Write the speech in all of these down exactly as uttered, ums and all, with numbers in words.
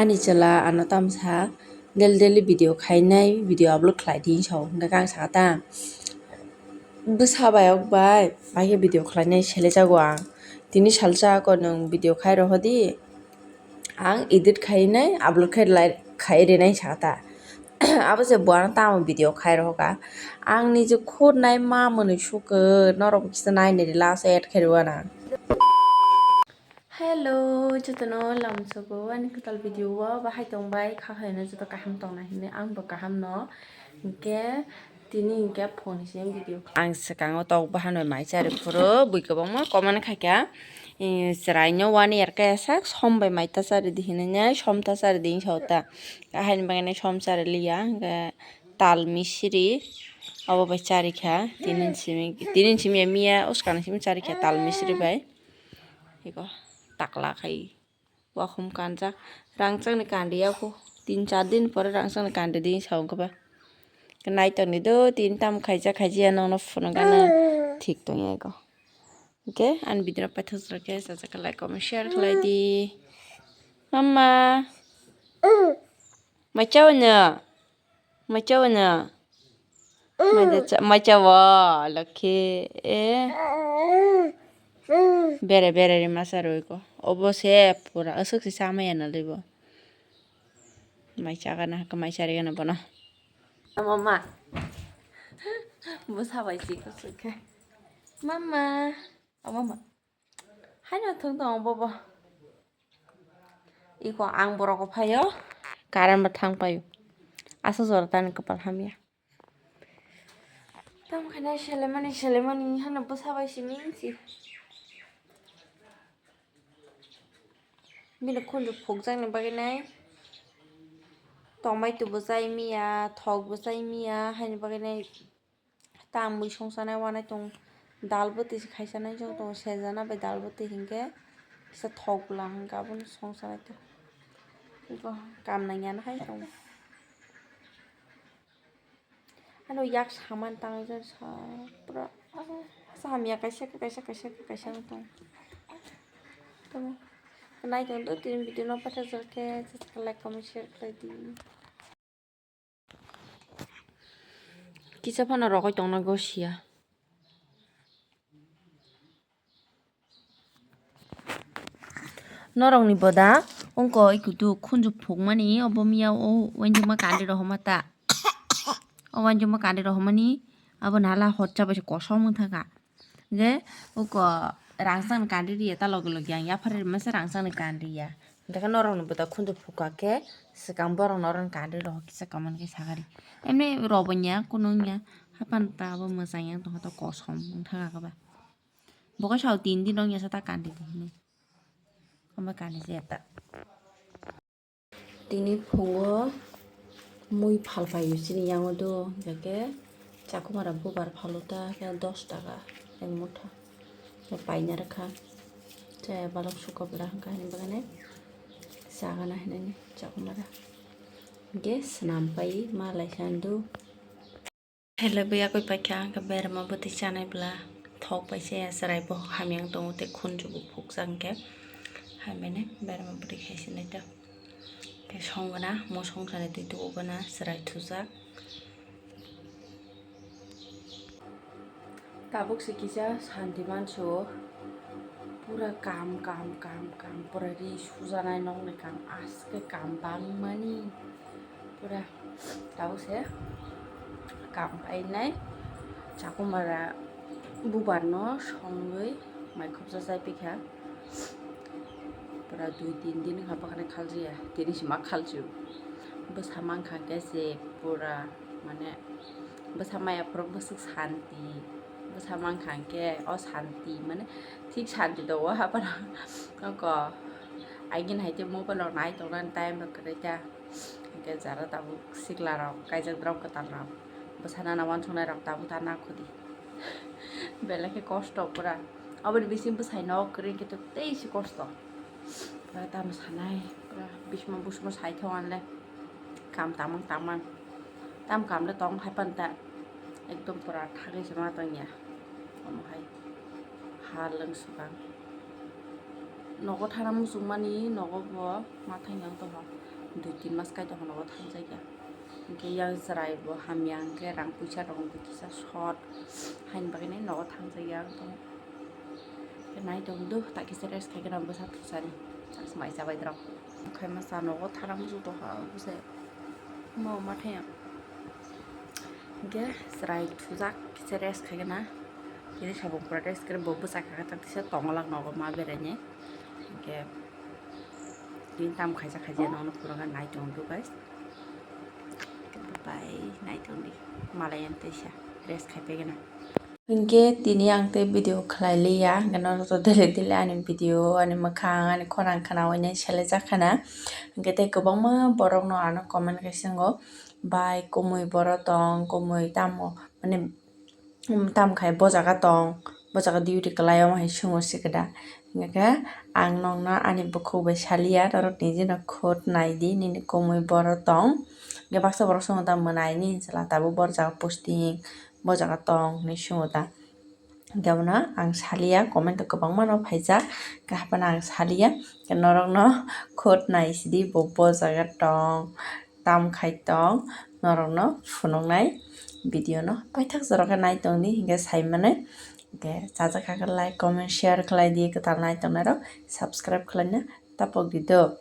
Ani chwla ano tamsa daily daily video khainai, video upload khlai di hinwi sao, hwnkhe ang sakha ta, bwsa bai ok bai, bai khe video khlainai selejago ang. Tini salsa ako nwng video khai rohodi, ang edit khainai, upload khai lai-, khai rinai sakha ta. Abo se bo ano tamo video khai rohorkha. Ang nije khornai ma mwnwi sukhe, norok kisa nainai di, last add khai rw anw. Hello, jotono lamsogo ani kwtal video o bahai tongbai, kha khaino joto kaham tongna hinwi, ang bo kaham no. Hinkhe tini hinkhe phone simi video. Ang swkango tok bahan bai mai chari phuru bui kwbangma comment khaikha, eh, chwraino one year khe sak som bai mai ta chari di hinwi, som ta chari di hinwi sao ta. Haini bagwi som chari liya, hinkhe tal misiri obo bai chari kha. Tini simi, tini simi miya uskang simi chari kha tal misiri bai. Eko takla khai wakhum kanjak. Rangchakni kandi ya kho. Tin char din pore rangchakni kandi di sao wngkha ba. Nai tongni do, tin tam khaijak khaijaya, nono phunukgana thik tongya eko. Hwnkhe ani video no paithak jora khe chajak khe like, comment, share khlai di. Mama. Mai chao no? Mai chao no? Mai da cha-, mai chao, lokhi, eh. Bere, bere ri masa roi ko. Obo se pura aswk se sama ya na lebo. Mai chagana, hwnkhe mai charigana bono. Mama. Bo sabai si ko sukhe. Mama. Oh, mama. Haino thwng tongo bobo. Iko ang borok o phaio, current bo thang paio. Aswk jora tani kwpal hamya. Tamo khe nai selemani, selemani hano bwsa bai simi si. Bini khunju phukjakni bagwi nai tomato bo chai miya, thok bo chai miya, haini bagwi nai. Tamwi songsanai wanai tong, dal bwtwi se khaisa nai jok tongo, sejana bai dal bwtwi hinkhe kisa thok bwla hinkhe abono songsanai tong. Eko kam nangya no hai tong. Ano yak saman tangwi jani sa pura, ah, sa hamya kaisa kaisa kaisa kaisa wng tong. Tamo nai tong do tini video no paithak jora khe like comment share khlai di. Kisa phano rogwi tongna gosiya. Norokni boda wngkha ikutu khunju phukmani, obo miya o uanjukma kandi rohorma ta. O uanjukma kandi rohormani abo nala hotcha bai se kosom wngthaka. Hwnkhe uko rangchakni kandi riya ta logi logi ang yapharwi rwmasa rangchakni kandi ya. Hwnkhe norokni bwta khunju phuka khe swkang borok norokni kandi rohor kisa comment khe sakari. Emni robo nya kunu wngya haphano ta abo mwchang yang tongkha ta kosom wngthaka khe ba. Bo khe sao tin din rok ya sa ta kandi di hinwi. Omo kandi se ta. Tini phungo mui phalphaio chini yango do, hwnkhe khe chakumara bubar phalo ta khe dos taka ek motha. Khe paina rwkha. Chaya balok sukobwla hwnkha hinwi bagwi nai chagana hinwi chakumara. Hwnkhe swnam pai ma laisa hindu. Hello, buya koi paikha, ang khe berma bwtwi chanai bwla. Thok pai se ya, chwrai bo hamya wng tongo, tei khunju bo phukjak hwnkhe. Hamya ni berma bwtwi khai se nai ta. Khe songwna, mo songsa ni twi tubu gana, chwrai thujak. Tabuk se kisa santi mansu. Pura kam, kam, kam, kam, pura ri sujanai nokni kam, aske kam bangmani, pura tabuk se kam painai, chakumara bubar no songwi mai khopsa chai pikha, pura dui tin din wngkha bwkhani khaljiya, tini se ma khaljiyo, bwsa mankha khe se pura mane bwsa maya phuru bwswk santi, bwsa mankha hwnkhe o santi mane thik santi tongo haphano. Nokho agini hai khe mobile rok nai tongnani time rok kwrwi kha, hwnkhe jara tabuk sikla rok kaijak drop kwtal rok bwsa nana uansuknai rok tabuk ta nakhudi belai khe kosto pura. Aboni bising bwsai nok kwrwi hwnkhe tei se kosto pura tamo sanai pura bismo busmo sai thung anle. Kam tamang tamang. Tam kam le tong hai pan ta. Ekdom pura thagwi se ma tong ya. Omo hai. Ha lwng swkang. Nogo thana muchungmani nogo bo ma thangya wng tongkha, dui tin mas kai tongkha nogo thangjak ya. Hwnkhe yang chwrai bo hamya, hwnkhe rang puisa rok hwnkhe kisa short haini bagwi nai nogo thangjak ya wng tongkha. Hwnkhe nai tong do, ta kisa rest khai kheno bwsa thusani, chas mai chabai drok. Khaima cha nogo thana muchung tongkha, bwsai mo ma thangya. Hwnkhe chwrai thujak kisa rest khai khena, kisa sabuk pura rest khe bo bwsa kha khe tak kisa tongolak nogo ma beraini. Hwnkhe tini tamo khaisa khaisa nono phunukha nai tong do guys. Bye bye, nai tong di. Malai ang teisa rest khai phaikhe na. Hwnkhe tini ang tei video khlai liya, hwnkhe norok to daily daily ani video, ani mwkhang, ani khorang khwnaui nai selai jak khana. Hwnkhe tei kwbangma borok no ano comment khai swngo, bai kumui borok tong, kumui tamo, mane, um, tam khai bo jaga tong, bo jaga duty kwlai, omo hai swngo se khe da. Hingkhe ang nokno ani bukhuk bai saliya, norok niji no khud nai di, nini kumui borok tong. Hingkhe baksa borok swngo da, mwnai nini chwla tabuk bo jaga posting, bo jaga tong hinwi swngo da. Hingkhe abono ang saliya, comment o kwbangma no phaijak, hingkhe haphano ang saliya, hingkhe norokno khud nai sidi bo bo jaga tong. Tam khai tong, norokno phunuknai video no paithak jora khe nai tong di, hingkhe sai manai. Hingkhe chajak kha khe like, comment, share khlai di, kwtal nai tongnai rok subscribe khlaina tapok di do.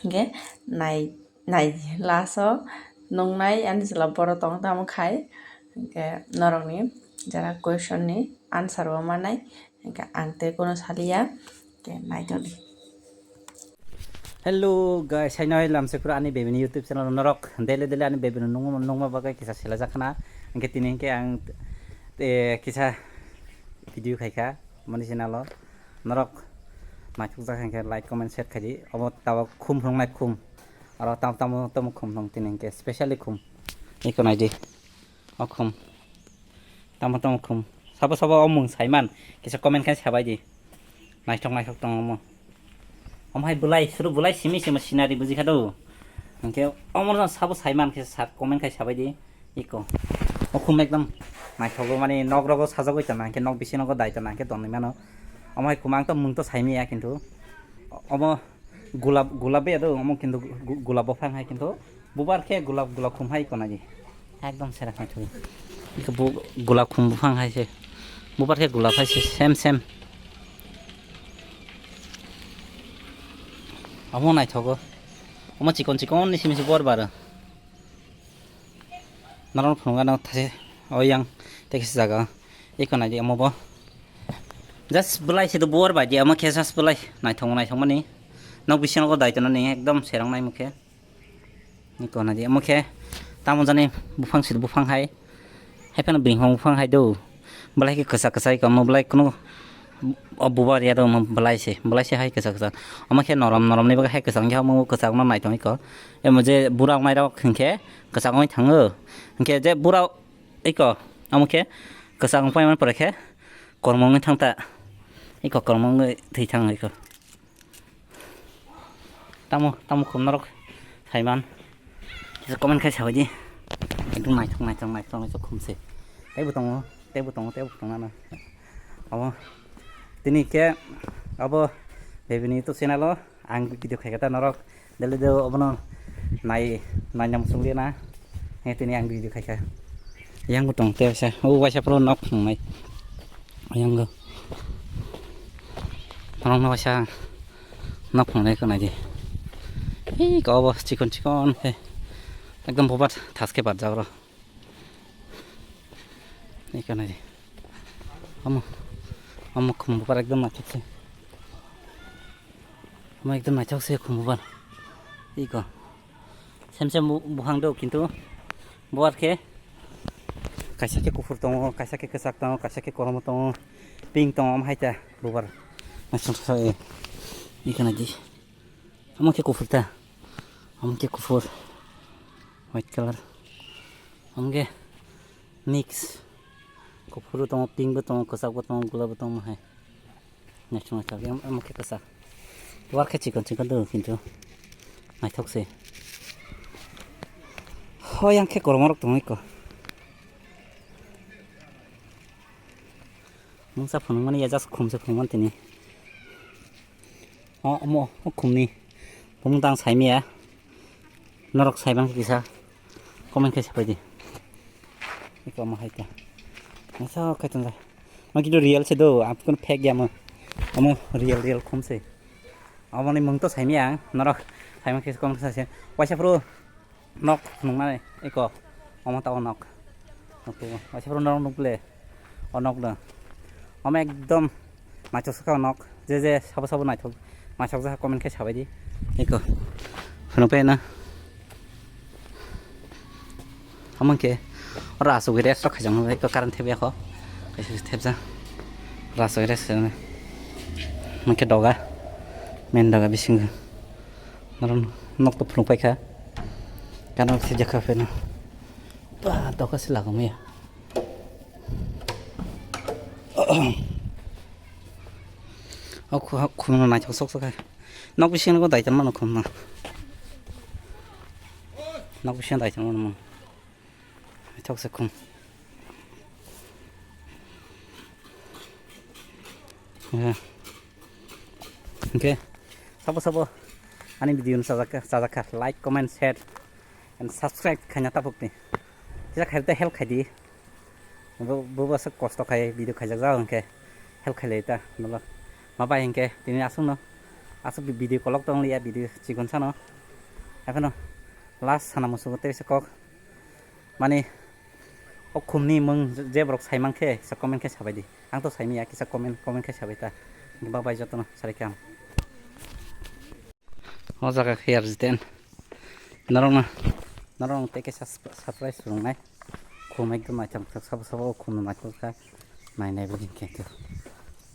Hingkhe nai, nai di last o nungnai ani chwla borok tong tamo khai, hingkhe norokni jara question ni answer bo manai. Hingkhe ang tei kono saliya, tei naitodi. Hello guys, haino hai lamsai phuru ani bebini YouTube channel o norok daily daily ani bebini nungma, nungma bagwi kisa selajak khana. Hingkhe tini hingkhe ang, eh, kisa video khaikha mani channel o. Norok naithokjak hingkhe like, comment, share khaidi. Obo tabok khum phunuknai khum. Aro tam, tamo, tamo khum phunuk tini hingkhe specially khum. Iko naidi. O khum. Tamo tamo khum. Sabo sabo o mung saiman kisa comment khai sabai di. Naithok naithok tongo omo. Omo hai bwlai suru bwlai simi simi scenery buji kha do. Hingkhe omo no sabo saiman khe sa comment khai sabai di. Iko. O khum ekdom naithogo mani nok rogo sajagwi tongna hingkhe nok bisingo dai tongna hingkhe tonwi mano. Omo hai khum ang to mung to saimaya kintu omo gulab gulab ya do omo kintu gu- gulab buphang hai kintu. Bubar khe gulab gulab khum hai kona di. Ekdom sera khai thwi. Iko bu gulab khum buphang hai se. Bubar khe gulab hai se same same. Amo naithogo. Omo chikon chikon ni simi se bor baro. Norok phunukgano thase o yang tei kisa jaga. Iko nai di omo bo. Just bwlai se do bor bai di omo khe just bwlai naithok naithok mani. Nok bisingo dai tonani ekdom serang nai mukhe. Iko nai di omo khe tamo jani buphang se buphang hai. Hai phano bini buphang hai do. Bwlai khe kwchak kwchak iko omo bwlai kunu o bubar ya do omo bwlai se. Bwlai se hai kwchak kwchak. Omo khe norom norom ni bagwi hai kwchak wngya omo kwchak no naithok iko. Emo je bura wngnai rok hinkhe kwchak wngwi thango. Hinkhe je bura iko omo khe kwchak wng paimani pore khe kormo wngwi thang ta. Iko kormo wngwi thwi thang iko. Tamo tamo khum norok saiman. Kisa comment khai sabai di. Ekdom naithok naithok naithok naithok khum se. Teibo tongo, teibo tongo, teibo tongo ano. Abo tini khe abo bebini YouTube channel o ang video khaikha ta norok. Daily de obono nai naina muchung liya na. He tini ang video khaikha. Yang bo tong te waisa. O waisa phoro nok phunuknai. Yang go. Norok no waisa nok phunuknai ko nai di. Hi ko obo chikon chikon he. Ekdom bobat thas khe bat jabro. Ni ko nai di. Omo. Omo khum bobar ekdom naithok se. Omo ekdom naithok se khum bobar. Iko. Sem sem bu-, buphang do kintu bubar khe kaisa khe kuphur tongo, kaisa khe kwchak tongo, kaisa khe kormo tongo, pink tongo, omo hai ta bubar. Naithok se, iko nai di. Omo khe kuphur ta. Omo khe kuphur. White colour. Omo khe mix. Kuphur bo tongo, pink bo tongo, kwchak bo tongo, gulab bo tongo hai. Naithok naithok, em, omo khe kwchak. War khe chikon chikon tongo kintu naithok se. Hoi yang khe kormo rok tongo iko. Mungsa phunukmani ya just khum se phunukmani tini. O, omo, o khumni. Bumung tang saimaya. Norok saiman kisa. Comment khe sapai di. Iko omo hai ta. Masa kaitung jai. Ma kitu real se do, ap kun fake ya mo. Omo real, real khum se. Omo ni mung to saimaya ang. Norok saiman kisa comment khe sapai. Waisa phuru. Nok phunuknai eko, omo ta o nok. Nok tubu. Waisa phuru norok nukle. O nok no. Omo ekdom naithok sakha o nok. Je je sabo sabo naithok. Naithok jakha comment khe sabai di. Eko. Phunukpai na. Omo khe. Oro asugwi rest rok khaijak nai eko current thepya kho. Kaisa thepjak. Oro asugwi rest khaijak nai. Omo khe doga. Main doga bisingo. Norok nok to phunuk paikha. Kano se jakha pheno. Ba, doka se lagom ya. O khu-, khumno naithok sok sok hai. Nok bisingo daitan mano khumno. Nok bisingo daitan mano. Naithok se khum. Ya. Hingke sabo sabo ani video no chajak, chajak kha, like, comment, share and subscribe khaina tabuk ni. Kisa khai ta help khai di. Bo, bo, bo aswk kosto khai video khaijak jao hingke help khai lai ta nolo. Ma bai hingke tini aswk no, aswk video kolok tong liya, video chikon sano. Aphano last sana musugo tei se kok. Mani, o khumni mung je borok sai mankhe, kisa comment khe sabai di. Ang to saimanya, kisa comment, comment khe sabai ta. Bye bye jotono, sarai khe ang. O jaga khe R G ten. Norokno, norokno tei kaisa surprise rwnai. Khum ekdom naithok naithok, sabo sabo o khum naithok kha. Nai nai bo hinkhe khe.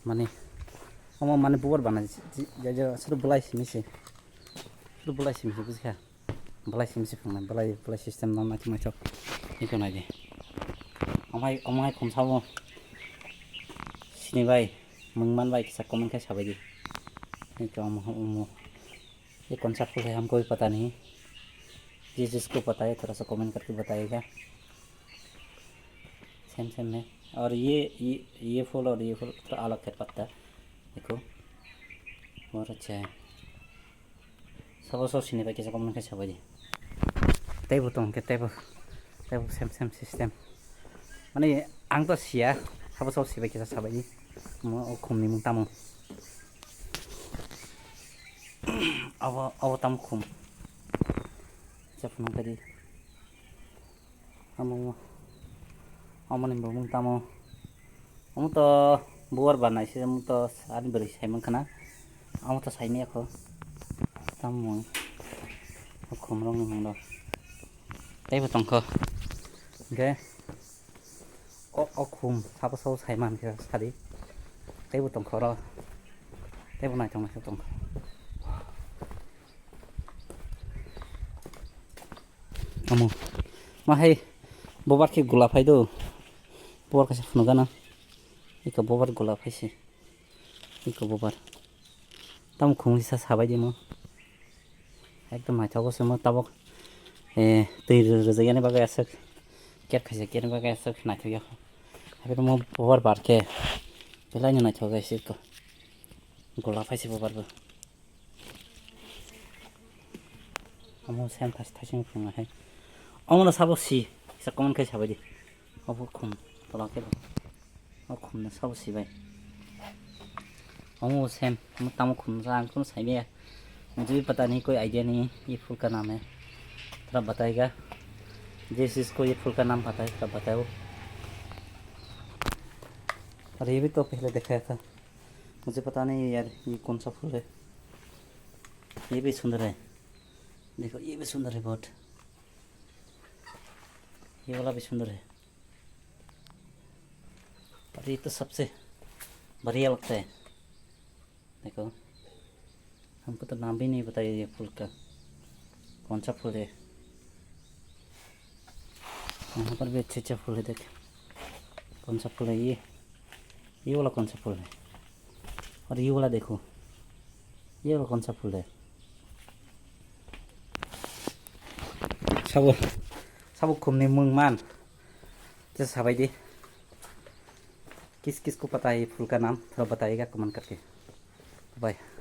Mani, omo mani bubar bana, suru bulai simi se. Suru bulai simi se, bujikha. Belai simi se phungnai, belai, belai system no naithok naithok. Iko nai di. Amai, amai khum sabo. Sini bai, mung man bai kisa comment khai sabai di. Iko amo, amo. Ye kaun sa phul hai, humko bhi pata nahi. Ye jisko pata hai, thoda sa comment karke batayega. Same, same hai. Aur ye, ye, ye phul aur ye phul thoda alag hai patta. Dekho. Bahut acha hai. Sabo sabo sini bai kisa comment khai sabai di. Teibo tong khe teibo, teibo same same system. Mane ang to siya, sabo sabo sibai kisa sabai di. Mo o khum ni mung tamo. Abo, abo tamo khum. Sa phunuk khai di. Amo, amo ni bumung tamo. Amo to bubar banai se, amo to ani bwrwi sai mankha na. Amo to saimanya kho. Tamo mung. O khum rok ni mung rok. Teibo tongkho. Hingke o, o khum sabo sabo sai mankhe sadi. Teibo tongkho oro. Teibo naithok naithok tongkho. Amo. Ma hai bobar khe gula phai do. Bobar kaisa phunuk gana. Iko bobar gula phai se. Iko bobar. Tamo khum kisa sabai di mo. Ekdom naithogo se mo tabok. Eh, twi rw-, rwjak yani bagwi aswk. Ket khaisa ket bagwi aswk naithok ya. Hai mo bobar bar khe. Belai no naithok jai se iko. Gula phai se bobar bo. Amo sem thas-, thasing phunga hai. Omono sabo si, kisa comment khai sabai di. Obo khum, tola khe bo. O khum no sabo si bai. Omo sem, omo tamo khum sa ang khum sai maya. Mujhe bhi pata nahi koi idea nahi hai, ye phul ka naam hai. Thoda batayega. Jis jis ko ye phul ka naam pata hai, thoda batayo. Aur ye bhi to pehle dikhaya tha. Mujhe pata nahi yaar, ye kaun sa phul hai. ये भी सुंदर है, देखो, ये भी सुंदर है बहुत, ये वाला भी सुंदर है, पर ये तो सबसे बढ़िया लगता है। देखो, हमको तो नाम भी नहीं बताया ये फूल का, कौन सा फूल है। यहाँ पर भी अच्छे अच्छे फूल है, देख, कौन सा फूल है ये, ये वाला कौन सा फूल है। Aur ye wala dekho. Ye wala kaun sa phul hai? Sabo, sabo khum ni mung man. Te sabai di. Kis kis ko pata hai ye phul ka naam? Thoda batayega comment karke. Bye.